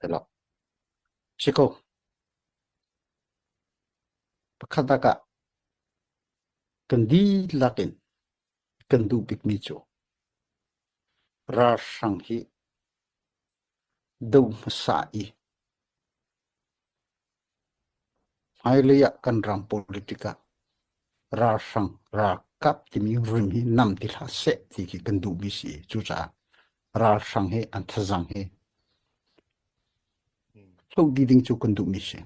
Hello. Si ko. Pakhat ah kan dihlak in kan duh bikmi cu ralhrang hi do hmasa i hmailei ah kan ram politic ah ralhrang ralkap timi rim hi nam ti hlah seh ti khi kan duhmi si. Cucaah ralhrang hi an thazaang hi hloh dih ding cu kan duhmi si.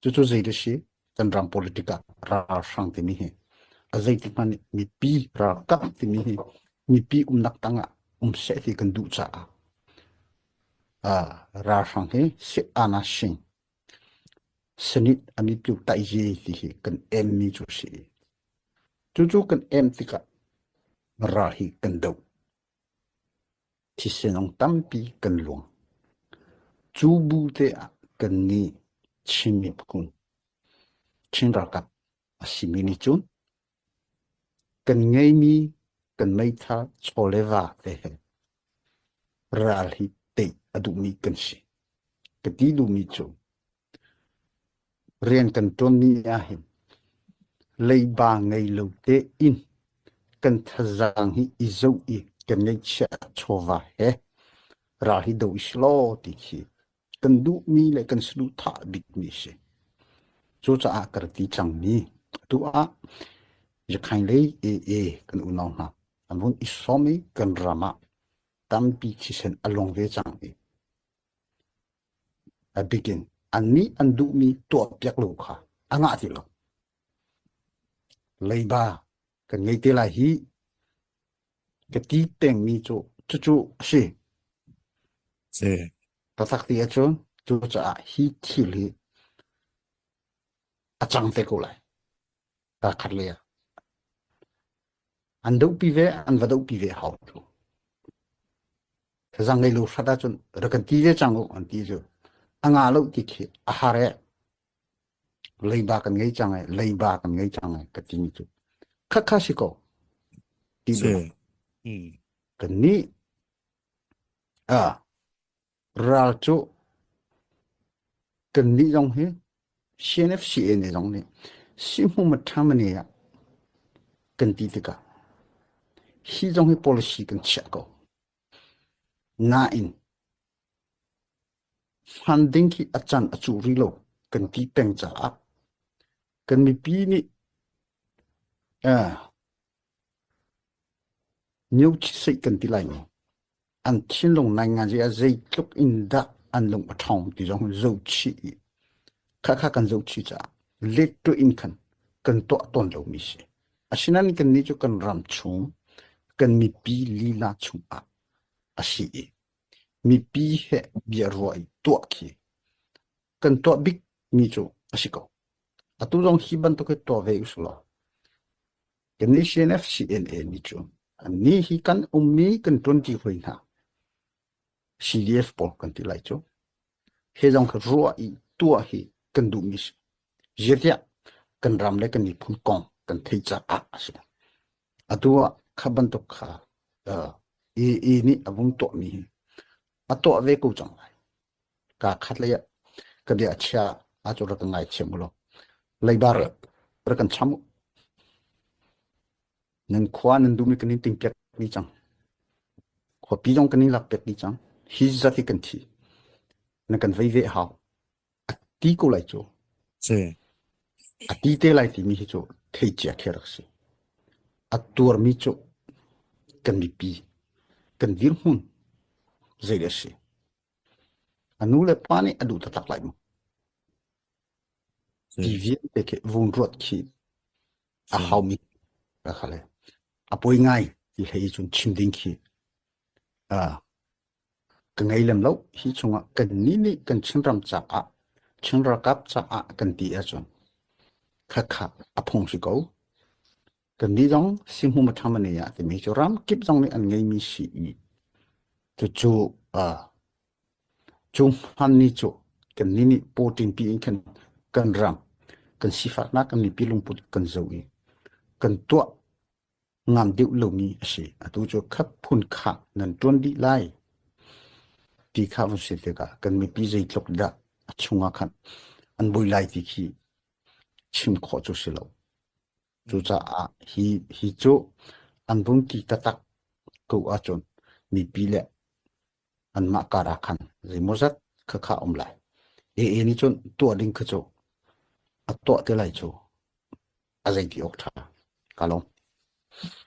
Cucu zei a si? Kan ram politic ah ralhrang timi hi a zeitik hmanh nih mipi ralkap timi hi mipi umnak tangah um seh ti kan duh caah uh, ralhrang hi si ana sing sanit ami piu tai ye ti hi kan em mi cu si. Cucu kan em tikah ral hi kan doh. Thisen ong tampi kan luang. Cu bu te ah kannih Chin miphun, Chin ralkap a simi nih cun kan ngeimi kan meithal chaw le va te he ral hi tei a duhmi kan si. Ka ti duhmi cu Rian kan ṭuanmi ahhin leiba ngei lo tein kan thazaang hi i zoh i kan ngeihchiah chawva he ral hi do i si law ti khi kan duhmi le kan saduhthah bikmi a si. Cucaah ka ra ti cangmi atu ah Yakhain lei AA kan unau hna an vun i sawm i kan ram ah tampi thisen a luang ve cang i A bik in annih an duhmi tuahpiak lo kha a ngah ti lo. Leiba kan ngei te lai hi ka ti pengmi cu cucu a si. Si. Taktak ti ahcun cucaah hi thil hi a cang te ko lai. Kaa khat lei ah. An dohpi ve, an va dohpi ve hau tu. Thazang ngei lo hrat ahcun rak kan ti ve cang u an ti cu. A nga lo ti khi a har e. Leiba kan ngei cang e, leiba kan ngei cang e ka ti mi cu. Khakha si ko. Ti Si. Mm. Kan nih a Ral cu kannih zong hi CNFCA nih zong nih Sihhmumathamani ah kan ti tikah hi zong hi policy kan chiah ko. Nain funding hi a can a cuh rih lo kan ti peng caah kan mipi nih uh, Myochit kan ti lai maw? An thinlung naingnganzi ah zeitluk in dah an lung a ṭhawng ti zong zohchih i khakha kan zohchih caah lettu in khan kan tuah tawn lomi si. Asinain kannih cu kan ram chung kan mipi lila chungah a si i mipi he bia ruah i tuah khi kan tuah bikmi cu a si ko. Atu zong hi bantuk hi tuah ve usih law Kan CNF-CNA nih cu annih hi kan ummi kan ṭuanṭi hoi hna. CDF pawl kan ti lai cu. Hi zong kha ruah i tuah hi kan duhmi si. Zeitiah kan ram le kan miphun kong kan theih caah a si. Atu ah kha bantuk kha uh, AA nih a vung tuahmi hi a tuah ve ko cang lai. Kaa khat lei ah ka bia a chia ah cu rak ka ngaithiam u law leiba rak kan cham u. Nan khua nan duhmi kan in tingpiak dih cang. Khuapi zong kan in lakpiak dih cang. Hi zat hi kan thi. Na kan vei ve hau. A ti ko lai cu. Si. A ti te lai timi hi cu thei cia khi rak si. A tuarmi cu kan mipi, kan dirhmun zei a si. A nu le pa nih a duh taktak lai maw? Ti vialte khi vun ruat khi a haumi ka le a poi ngai ti hlei cun chim ding khi ka ngei lem lo. Hi chungah kan nih nih kan Chinram caah Chin ralkap caah kan ti ahcun khakha a phung si ko. Kannih zong Sihmu Mathamani ah timi cu ramkip zong nih an ngeimi si i cucu uh, cu hman ni cu kannih nih pawṭinpi in khan kan ram kan sifaknak kan mipi lungput kan zoh i kan tuah ngam deuh lomi a si. Atu cu khat phun kha nan ṭuan dih lai. Ti kha vun si tikah kan mipi zeitluk dah a chungah khan an bui lai ti khi chim khawh cu si lo. Cucaah hi hi cu an vung ti taktak ko ahcun mipi le anmah kar ah khan zeimawzat khakha um lai. AA nih cun tuah ding kha cu a tuah te lai cu a zeiti awk ṭha. Ka lawm.